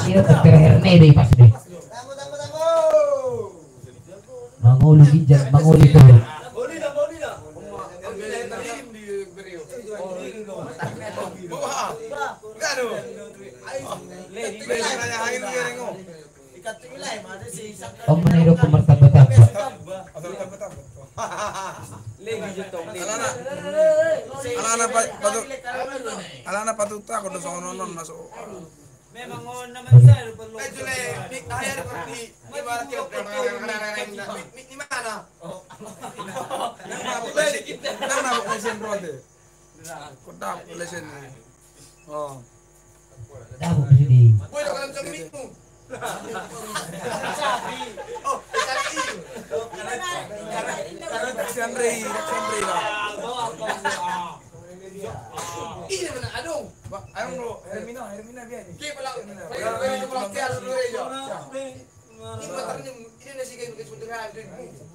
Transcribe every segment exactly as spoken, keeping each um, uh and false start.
Iya, terakhir nih deh, pas deh. Mangolu ginjang, mangolu tolu. Om mana hidup ku martamba-tamba. Alana, alana pa-, patu-, alana patuta ko do songon on, on masuk. Memang on nama saya perlu. Eh, jule, mik, ayo, pergi. Gimana kira-kira? Mik, mik di mana? Oh. Nang mabuk lesen, nang mabuk lesen, Bro, deh. Kau tahu lesen. Oh. Tahu sini. Gue udah kalau macam mikmu. Sapi. Oh, sapi. Raksian Rey, Raksian Rey lah. Ini mana adong? Ba, ayo, Bro. Hermina, Hermina biar ni. Oke, pala. Hermina. Pala, pala, pala, pala, pala, pala, pala. Ini motornya, ini nasi kayak bekas motor ada.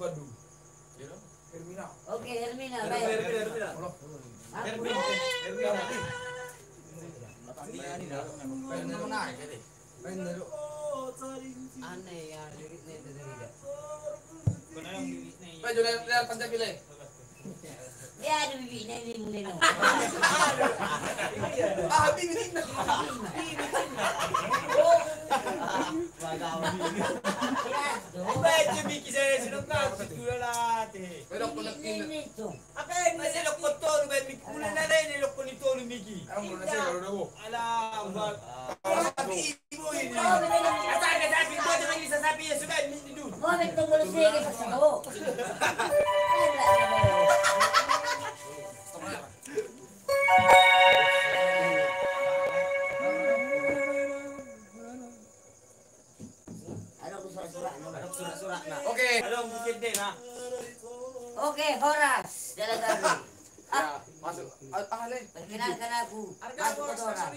Waduh. Hermina. Oke, Hermina, baik. Hermina, Hermina. Aku. Hermina, Hermina. Aneh ya, lirik nih, lirik nih. Pak, jule, jule, panjang, jule. Ya, ada bibitnya ini, mulai dong. Ah, bibitnya. Bibitnya. Oh. Bagawan. Ya, dong. Baca bibit saya sudah tahu, sudah latih. Bibitnya ini, dong. Apa yang masih lo kotor, baik mik-, mulai na rai ni lo koni tolu miki. Alah, buat. Sapi ibu ini. Asal ada sapi, buat teman bisa sapi ya, sudah, ini dulu. Mau ambil tunggu lu sih, kita tahu. Adong surat-suratna. Adong surat-suratna. Oke. Adong bukit deh, nah. Oke, horas. Jalan kaki. Ah. Ya, masuk. Ah, ah, le. Perkenalkan aku. Masuk ke Dora.